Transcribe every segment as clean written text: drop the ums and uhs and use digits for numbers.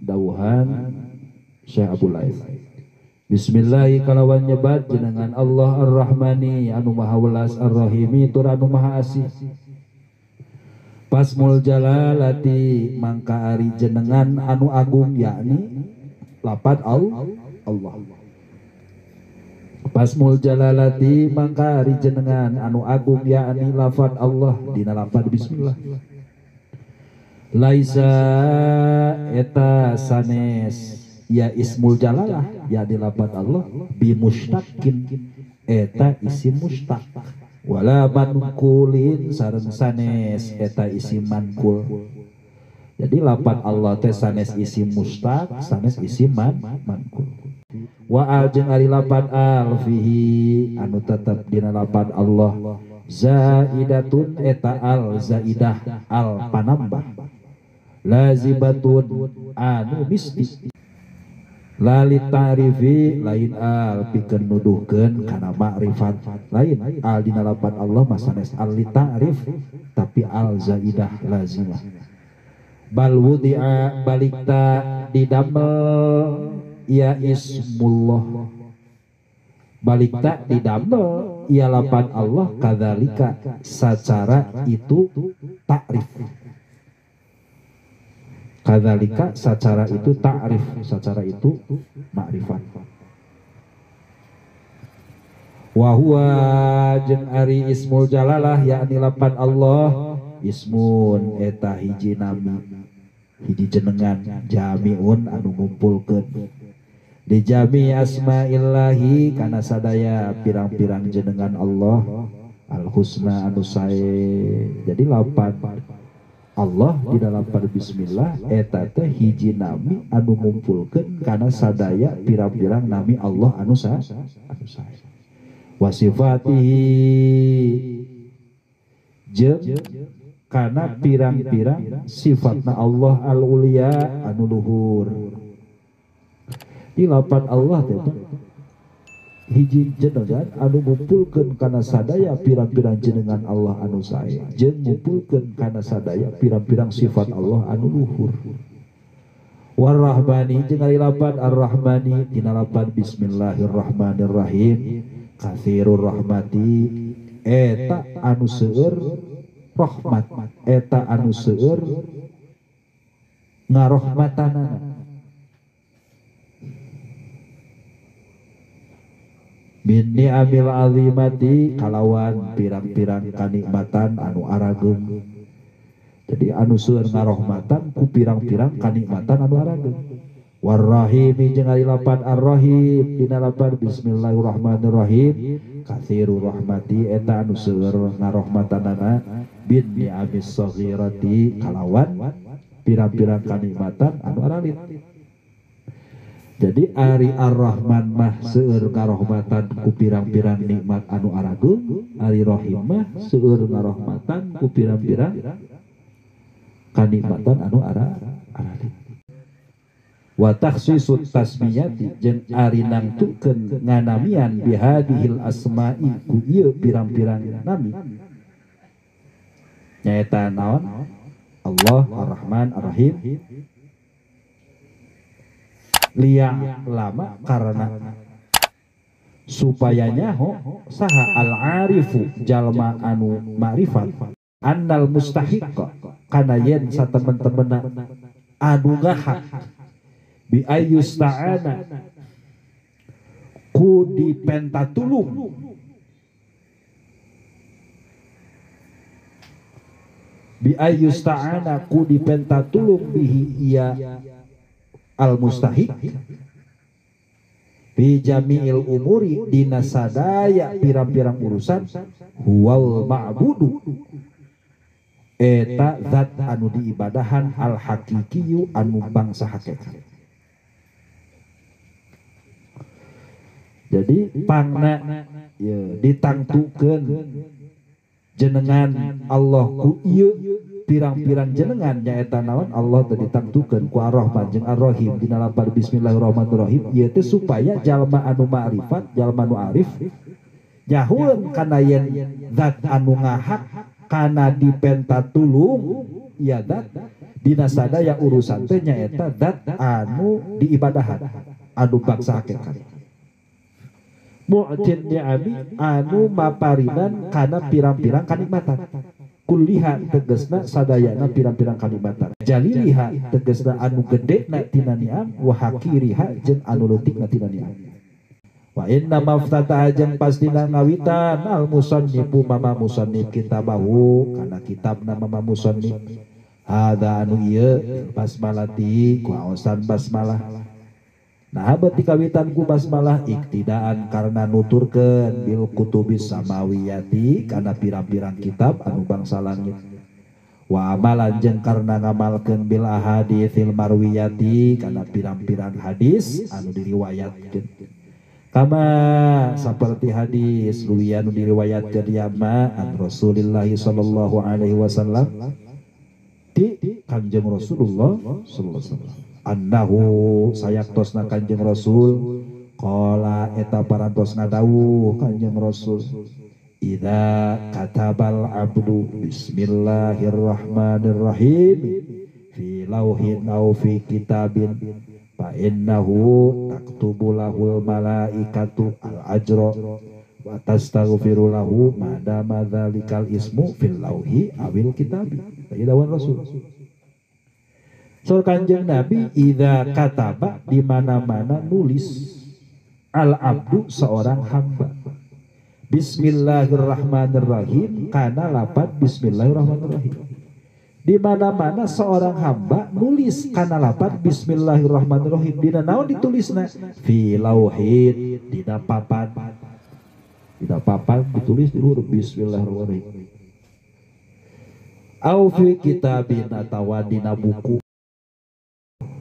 Dawuhan Syekh Abu Laits. Bismillahi kalawan nyebat jenengan Allah Ar-Rahmani anu maha welas Ar-Rahimi tur anu maha asih. Pasmul jalalati mangka ari jenengan anu agung yakni lapad Allah. Pasmul jalalati mangka ari jenengan anu agung yakni lafad Allah dina lapad bismillah. Laisa eta sanes ya ismul jalalah ya di lapad Allah bimustakin eta isim mustaq wala mankulin sareng sanes eta isim mankul. Jadi lapad Allah teh sanes isim mustaq sanes isim mankul. Wa al jeung ari lapad al fihi anu tetep dina lapad Allah zaidatun eta al zaidah al panambah lazibatun anu mistik lali ta'rifi lain al pikeun nuduhkeun kana ma'rifat lain al dina lapad Allah masanes al li ta'rif tapi al zaidah lazimah bal wudi'a balikta didamel ya ismullah balikta didamel ya lapad Allah kadzalika secara itu ta'rif. Kadzalika secara itu ta'rif, secara itu ma'rifat. Wa huwa jeung ari ismul jalalah yakni lapan Allah ismun eta hiji nami hiji jenengan jamiun anu ngumpulkeun di jami asma'illahi kana sadaya pirang-pirang jenengan Allah al husna anu sae. Jadi lapan Allah di dalam pada bismillah eta teh hiji nami anu ngumpulkeun kana sadaya pirang-pirang nami Allah anu sae. Wa sifatihi jeung kana pirang-pirang sifatna Allah al-ulia anu luhur. Di lapan Allah teh hiji jenengan anu ngumpulkeun kana sadaya pirang-pirang jenengan Allah anu sae jeung ngumpulkeun kana sadaya pirang-pirang sifat Allah anu luhur. Warrahmani jeung ari lapan Ar-Rahmani dina lapan bismillahirrahmanirrahim katsirur rahmati eta anu seueur rahmat eta anu seueur ngarohmatanana bin ni'amil azimati kalawan pirang-pirang kanikmatan anu arageung. Jadi anu seueur ngarohmatan ku pirang-pirang kanikmatan anu arageung. Warrahimi jeung ari lapan Ar-Rahim dina lapan bismillahirrahmanirrahim katsirur rahmati eta anu seueur ngarohmatanana bin ni'amis saghirati kalawan pirang-pirang kanikmatan anu aralit. Jadi ari Ar-Rahman mah seueur ngarohmatan ku pirang-pirang nikmat anu arageung, ari Rahim mah seueur ngarohmatan ku pirang-pirang kanikmatan anu aralit. Wa takhsisut tasmiyati jeung ari nangtukeun nganamian bihadihil asma'i ku ieu pirang-pirang nami. Nyaeta naon? Allah Ar-Rahman Ar-Rahim. Liya lama karena supaya nyaho saha al-arifu jalma anu ma'rifat annal mustahiq kana yen satemen-temena anu ngahak bi ayyusta'ana ku dipenta tulung bi ayyusta'ana ku dipenta tulung bihi iya al mustahik fi jami'il umuri dina sadaya pirang-pirang urusan huwal ma'budu eta zat anu diibadahan al hakikiyu anu bangsa hakikat. Jadi pangna ya, ditangtukeun jenengan Allah ku ieu pirang-pirang jenengan nyaeta naon Allah teh ditangtukeun ku Ar-Rahman jeung Ar-Rahim dina lapar bismillahirrahmanirrahim ieu teh supaya jalma anu ma'rifat jalma anu arif nyahueun kana yen zat anu ngahak kana dipenta tulung ya zat Dina sadaya urusan teh nyaeta zat anu diibadahan anu bangsa hakikat. Mu'tin ni'ami anu maparinan kana pirang-pirang kanikmatan. Kulliha tegesna sadayana pirang-pirang kanikmatan. Jaliliha tegesna anu gedena tina ni'am wa hakiriha jeung anu leutikna tina ni'am. Wa inna maftataha jeung pastina ngawitan al musannifu mama musannif kitabahu kana kitabna mama musannif. Hada anu ieu basmalati ku aosan basmalah. Nah beuti kawitan ku basmalah iktidaan karena nuturkeun bil kutubis samawiyati kana pirang-pirang kitab anu bangsa langit. Wa amalan jeung karena ngamalkeun bil ahaditsil marwiyati kana pirang-pirang hadis anu diriwayatkeun. Kama seperti hadis ruwiya anu diriwayatkeun yama an Rasulillah sallallahu alaihi wasallam di Kanjeng Rasulullah sallallahu alaihi wasallam. Annahu sayaktosna Kanjeng Rasul qala eta parantos ngadawuh Kanjeng Rasul idza katabal abdu bismillahirrahmanirrahim fi lauhin aw fi kitabin fa innahu taktubu lahul malaikatu al ajra wa tastaghfiru lahu ma dama dzalikal ismu fil lauhi awil kitabi. Idawan Rasul. So Kanjeng Nabi idza kataba di mana-mana nulis al abdu seorang hamba bismillahirrahmanirrahim kana lapat bismillahirrahmanirrahim. Di mana-mana seorang hamba nulis kana lapat bismillahirrahmanirrahim dina naon ditulisna fi lauhin dina papan. Dina papan ditulis di huruf bismillahirrahmanirrahim. Au fi kitabin atawa dina buku.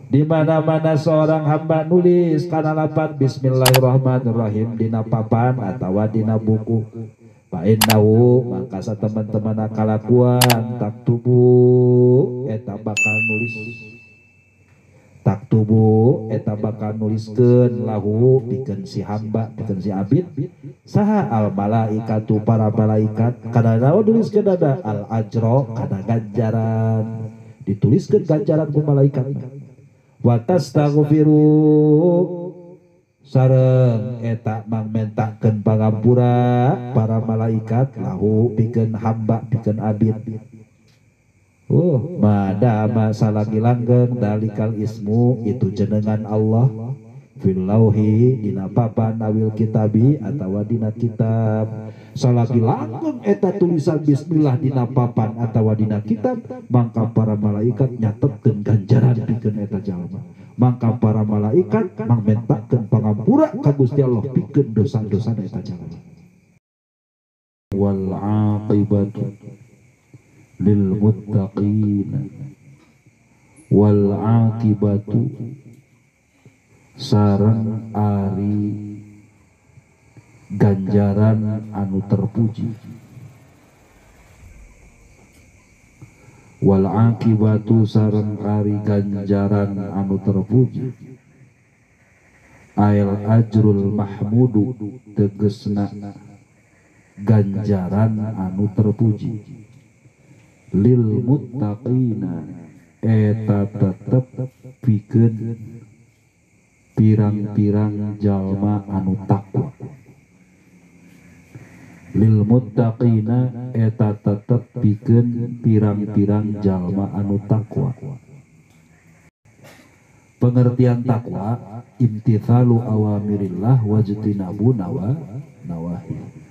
Di mana-mana seorang hamba nulis kana lapat bismillahirrahmanirrahim dina papan atawa dina buku. Fa innahu mangka teman-teman kalakuan taktubu eta bakal nulis. Taktubu eta bakal nuliskeun lahu pikeun si hamba pikeun si abid saha al malaikatu para malaikat kana naon nuliskeun ada al ajro kana ganjaran dituliskeun ganjaran ku malaikat. Wa tastaghfiru sareng eta mangmentakeun pangampura para malaikat lahu pikeun hamba pikeun abid. Madama salagi langgeng dalikal ismu itu jenengan Allah fil lauhi dina papan awil kitabi atawa dina kitab. Salagi langgeng eta tulisan bismillah dina papan atawa dina kitab mangka para malaikat nyatetkeun ganjaran pikeun eta jalma. Mangka para malaikat mangmentakeun pangampura ka Gusti Allah pikeun dosa-dosa eta jalma. Wal aqibatu lil muttaqin wal aqibatu sareng ari ganjaran anu terpuji. Wal aqibatu sareng ari ganjaran anu terpuji ail ajrul mahmudu tegesna ganjaran anu terpuji lil muttaqina eta tetep pikeun pirang-pirang jalma anu takwa. Lil muttaqina eta tetep pikeun pirang-pirang jalma anu takwa. Pengertian takwa imtithalu awamirillah wajtinabu nawahi.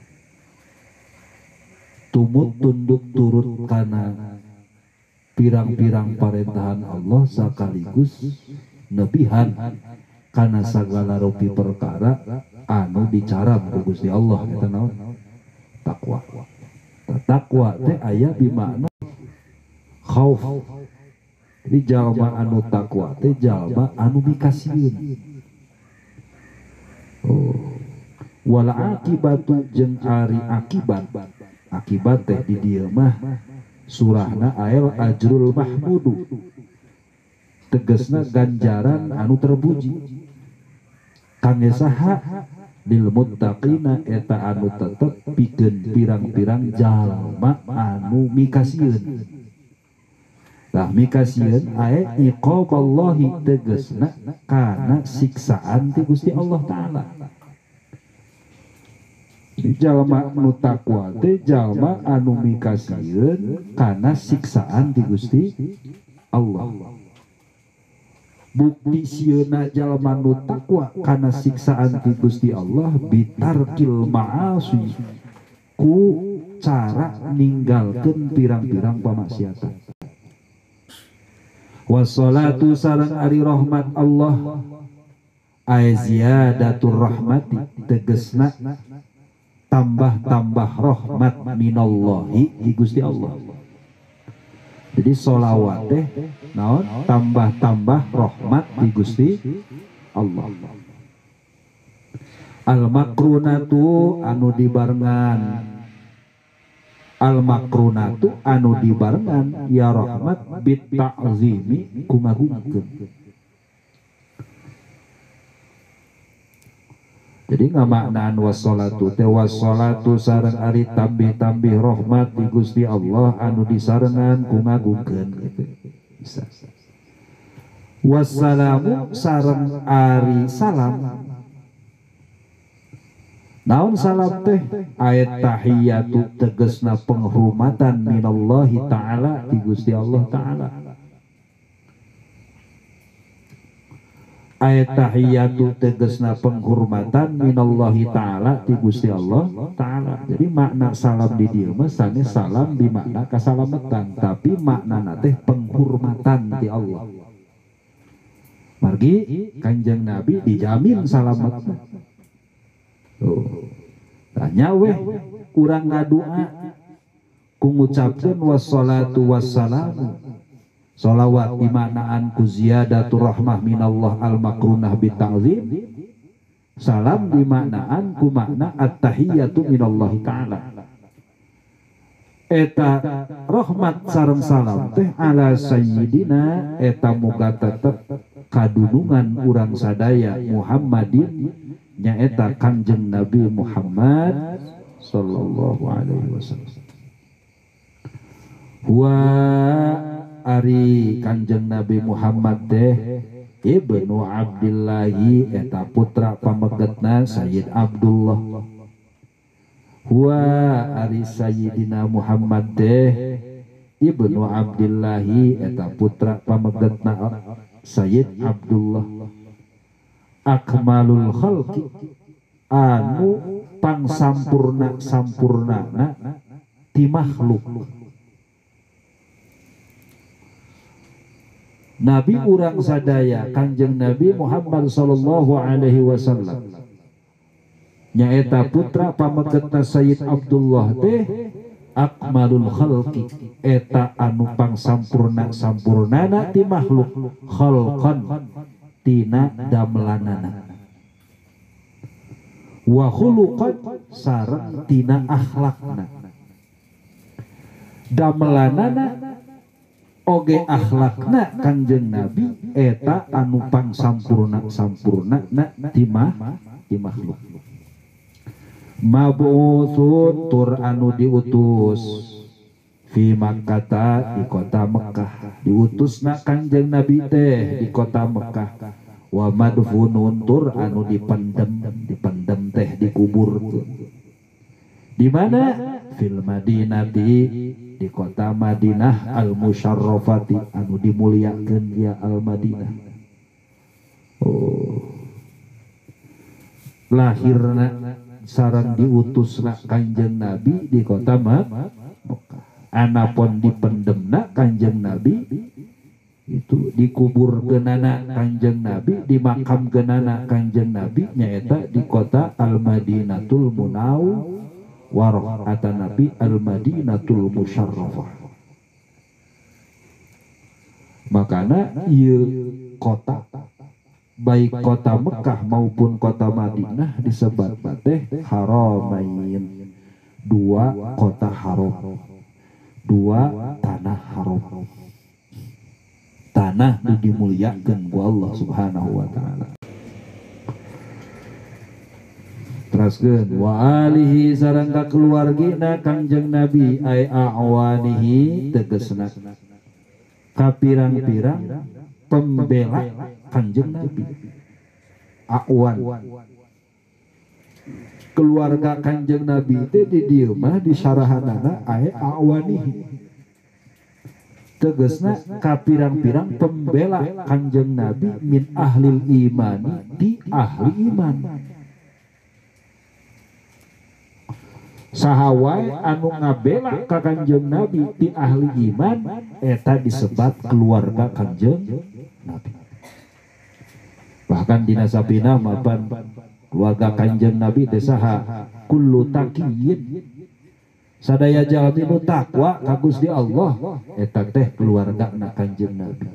Tumut tunduk turut kana pirang-pirang parentahan Allah sekaligus nebihan kana sagala rupi perkara anu bicara ku Gusti Allah eta naon takwa. Takwa teh aya bimakna khauf. Jadi jalma anu takwa teh jalma anu mikasieun. Oh. Wal akibatu jeung ari akibat. Akibat teh di dieu mah surahna ail ajrul mahmudu. Tegesna ganjaran anu terpuji. Kangge saha lil muttaqina eta anu tetep pikeun pirang-pirang jalma anu mikasieun. Tah mikasieun ae iqaballahi tegasna kana siksaan ti Gusti Allah Ta'ala. Jalma nu takwa teh jalma anu mikasieun kana siksaan ti Gusti Allah. Bukti sieuna jalma nu takwa kana siksaan ti Gusti Allah bitarkil ma'asi, ku cara ninggalkeun pirang-pirang pamaksiatan. Wassalatu sareng ari rahmat Allah ay ziyadatur rahmati tegesna tambah-tambah rahmat minallahi di Gusti Allah. Jadi sholawat teh naon tambah-tambah rahmat di Gusti Allah. Al makrunatu anu dibarengan, al makrunatu anu dibarengan ya rahmat bit ta'zimi kumagungkeun. Jadi ngamaknaan wassalatu teh wassalatu sareng ari tambih-tambih rahmat di Gusti Allah anu disarengan ku ngagungkeun gitu. Bisa. Wassalamu sareng ari salam. Naon salam teh ayat tahiyatu tegesna penghormatan minallahi ta'ala di Gusti Allah Ta'ala. Ayat tahiyatu tegesna penghormatan minallahi ta'ala di Gusti Allah Ta'ala. Jadi makna salam di dieu mah sanes salam di makna kasalamatan, tapi maknana teh penghormatan ti Allah. Margi Kanjeng Nabi dijamin salametna. Tuh. Tanya weh kurang ngadua ku ngucapkeun wassalatu wassalamu. Sholawat dimaknaan ku ziyadatur rahmah minallah al makrunah bita'zim. Salam dimaknaan ku makna at-tahiyatu minallahi ta'ala. Eta rahmat sareng salam teh ala sayyidina eta muga tetep kadunungan urang sadaya Muhammadin nyaeta Kanjeng Nabi Muhammad sallallahu alaihi wasallam. Huwa ari Kanjeng Nabi Muhammad teh ibnu Abdillahi eta putra pamegetna Sayyid Abdullah. Huwa ari Sayyidina Muhammad teh ibnu Abdillahi eta putra pamegetna Sayyid Abdullah. Akmalul khalqi anu pangsampurna sampurnana ti makhluk. Nabi urang sadaya Kanjeng Nabi Muhammad sallallahu alaihi wasallam nyaeta putra pamegetna Sayyid Abdullah teh akmalul khalqi eta anu pangsampurna sampurnana ti makhluk khalqan tina damlanana wa khuluqan sareng tina akhlakna. Damlanana oge akhlakna Kanjeng Nabi eta anu pangsampurna sampurna na ti makhluk. Mabu'utsun tur anu diutus fi Makkata di kota Mekah. Diutusna Kanjeng Nabi teh di kota Mekah. Wa madfunun tur anu dipendem, dipendem teh dikubur. Di mana? Fil Madinati di kota Madinah al musyarrafati anu dimuliakeun ya al Madinah. Oh. Lahirna sareng diutusna Kanjeng Nabi di kota Mekah. Anapun dipendemna Kanjeng Nabi itu dikuburkeunana Kanjeng Nabi, dimakamkeunana Kanjeng Nabi nyaeta di kota Al Madinatul Munawwarah atanapi Al Madinatul Musyarrafah. Makana ieu kota baik kota Mekah maupun kota Madinah disebat teh haramain, dua kota haram, dua tanah haram, tanah nu dimuliakeun ku Allah Subhanahu wa taala. Teraskeun wa alihi sareng ka keluargina Kanjeng Nabi ay a'wanihi tegesna Ka pirang-pirang pembela Kanjeng Nabi. A'wan keluarga Kanjeng Nabi teh di dieu mah di syarahanana ae a'wanihi. Tegasna ka pirang-pirang pembela Kanjeng Nabi min ahlil imani di ahli iman. Saha wae anu ngabela ka Kanjeng Nabi ti ahli iman eta disebat keluarga Kanjeng Nabi. Bahkan dina sapina mapan keluarga Kanjeng Nabi teh saha kullu taqiyyin sadaya jalmi nu takwa ka Gusti Allah eta teh keluargana Kanjeng Nabi.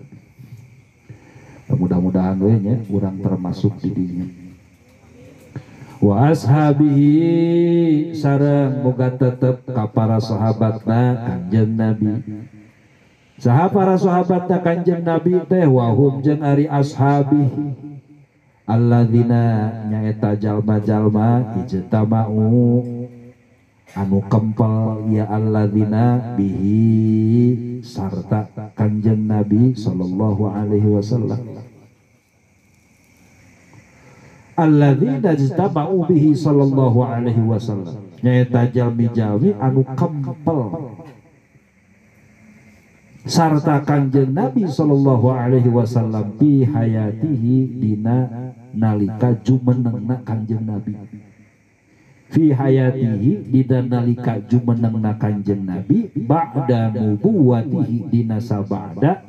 Mudah-mudahan we nya urang termasuk di dinya. Wa ashabihi sareng moga tetep ka para sahabatna Kanjeng Nabi. Saha para sahabatna Kanjeng Nabi teh wahum jeung ari ashabihi alladzina nyaeta jalma-jalma ijtama'u anu kempel ya alladzina bihi sarta Kanjeng Nabi sallallahu alaihi wasallam. Alladzina ijtama'u bihi sallallahu alaihi wasallam nyaeta jalmi-jalmi anu kempel sarta Kanjeng Nabi sallallahu alaihi wasallam bi hayatihi dina nalika jumenengna Kanjeng Nabi. Fi hayatihi dina nalika jumenengna Kanjeng Nabi ba'da nubuwatihi dina sabada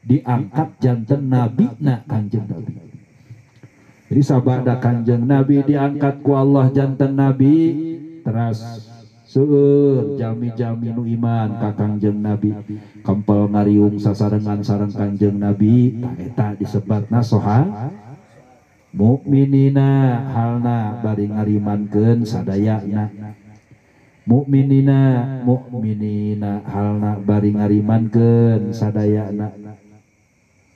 diangkat janten nabina Kanjeng Nabi. Jadi sabada Kanjeng Nabi diangkat ku Allah janten nabi teras seueur jalmi-jalmi nu iman ka Kanjeng Nabi kempel ngariung sasarengan sareng Kanjeng Nabi tah eta disebatna soha mukminina halna bari ngarimankeun sadayana. Mukminina mukminina halna bari ngarimankeun sadayana.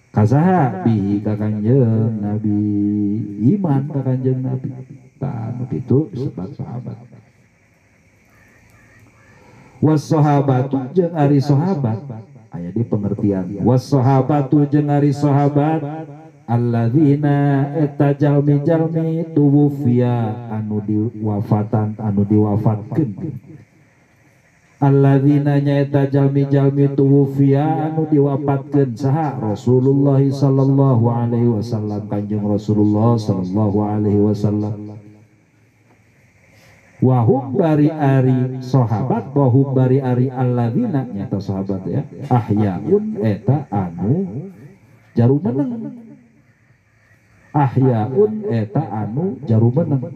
Kasaha bihi ka Kanjeng Nabi iman ka Kanjeng Nabi tah nu kitu disebat sahabat. Was sahabatu jeung ari sahabat aya di pengertian. Was sahabatu jeung ari sahabat alladzina eta jalmi-jalmi tuwfiya anu diwafatan anu diwafatkeun. Alladzina nyaeta jalmi-jalmi tuwfiya anu diwafatkeun saha Rasulullah sallallahu alaihi wasallam Kanjeng Rasulullah sallallahu alaihi wasallam. Wahum bari ari sahabat wahum bari ari alladzina nyata sahabat ya ahyaun eta anu jarumeneng. Ahyaun eta anu jarumeneng.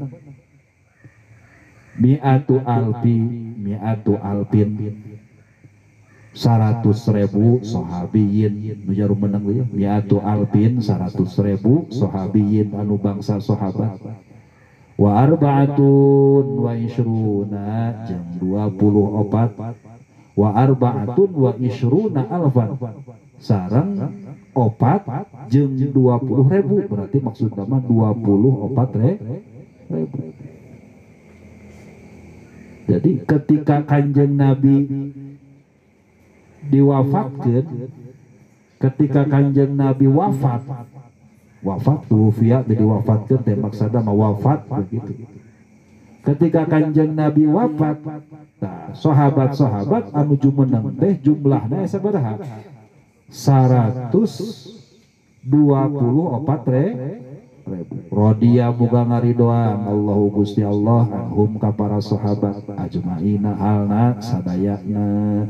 Mi'atu alfi mi'atu alfin 100.000 sahabiyin nu jarumeneng ya mi'atu alfin 100.000 sahabiyin anu bangsa sahabat. Wa arba'atun wa ishruna jeung 24 wa arba'atun wa ishruna alfan sareng 4 jeung 20.000 berarti maksudna mah 24.000. Jadi ketika Kanjeng Nabi diwafatkeun, ketika Kanjeng Nabi wafat, wafat tuwfiya jadi wafatkeun teh maksudna mah wafat begitu. Ketika Kanjeng Nabi wafat, nah, sahabat-sahabat anu jumeneng teh jumlahna sabaraha? 124.000. Rodiya muga ngaridoan Allahu Gusti Allah anhum ka para sahabat ajmaina halna sadayana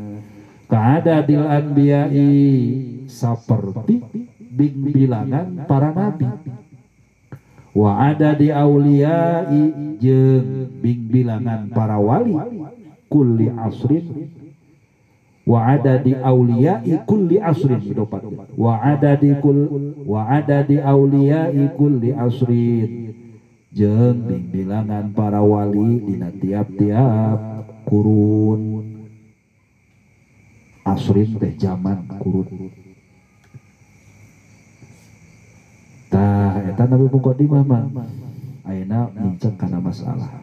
kaadadil anbiya'i saperti bilangan para nabi wa adadi auliyai jeung bilangan para wali kulli asrin wa adadi auliyai kulli asrin wa adadi kul wa adadi auliyai kulli asrin jeung bilangan para wali dina tiap-tiap kurun. Asrin teh zaman kurun. Tah eta Nabi mukadimah mah ayeuna minceng kana masalah.